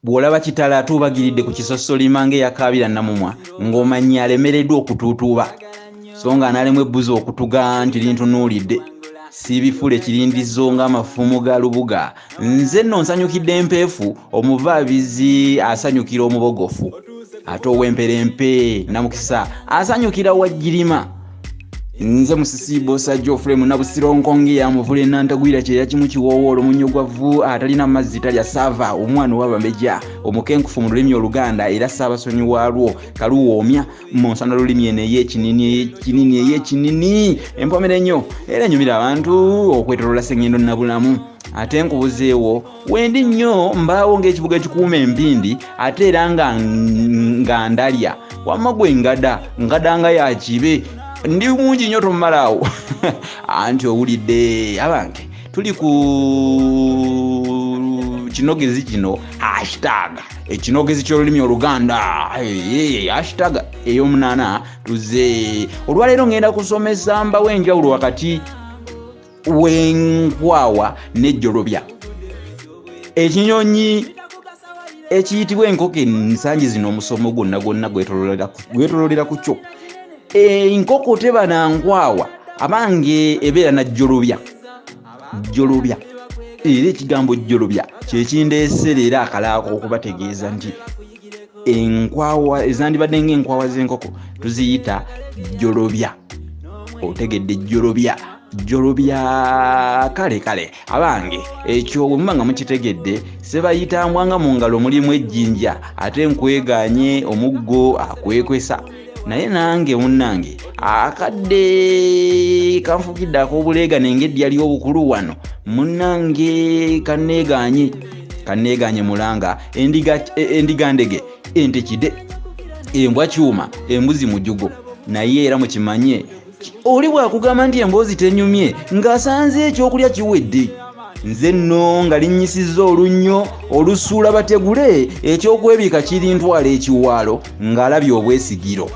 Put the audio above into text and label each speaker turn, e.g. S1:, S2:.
S1: Bw'olaba Kitala atuubagiridde ku kisosolima ng'eyakaabira Namumwa, ng'omanyi alemereddwa okutuutuuba, so nga n'alemwa ebbuzi okutuga nti lintunuulidde. Siibifule kirindizo ng'amafumu ga Lubuga. Nze nno nsanyukidde empeefu, omuvaabizi asanyukira omubogofu, ate ow'emperempe Namukisa asanyukira Wajjirima. Nze Musisi Bosa Geoffrey Munabusiro Nkonge ya Muvule Nantagwira kyeya kimu kiwoowo omunnyo gwa vvu atalina mazzi talya saava omwana ow'abambejja omukenkufu mu lulimi Oluganda era ssaabasonyi waalwo kaluwoomya mu nsonda lulimi eno ey'ekinini ey'ekinini ey'ekinini empomera ennyo era enyumira abantu okwetoloola Ssengendo Nabulamu. Ate nkubuzeewo wendi nnyo mbaawo ng'ekibuga ekikuuma empindi ate era nga ndalya wamma gwe ngada ngada nga yakibe ndi mungi nnyo tomumalaawo. Anti owulidde abange tuli ku kinogezi kino hashtag ekinogezi ky'olulimi Oluganda hashtag ey'omunaana tuze. Olwaleero ngenda kusomesa mbawo enjawulo wakati w'enkwawa n'ejjolobya. Ekinyonyi ekiyitibwa enkoko ensangi zino omusomo gwonna gwonna gwetololera ku kyo. Enkoko teba na nkwawa abange ebeera na jjolobya. Jjolobya era ekigambo jjolobya kyekindeesera era akalaako okubategeeza nti enkwawa ezandibadde ng'enkwawa z'enkoko tuziyita jjolobya. Otegedde jjolobya jjolobya kale kale abange ekyo bwe muba nga mukitegedde sebayitambwa nga mu ngalo mulimu ejjinja ate nkwegaanye omuggo akwekwesa. Naye nange munnange akadde kanfukidde ak'obuleega neng'eddya ly'obukulu wano munnange kanneegaanye kanneegaanye mulanga endiga ndege ente kide embwa kyuma embuzi mujugo. Naye era mukimanye oli bw'akugamba nti emboozi tenyumye ng'asanze ekyokulya kiwedde. Nze nno nga linnyisizza olunnyo olusuula bategule ekyokwebika kirintwala ekiwaalo ng'alabye obwesigiro.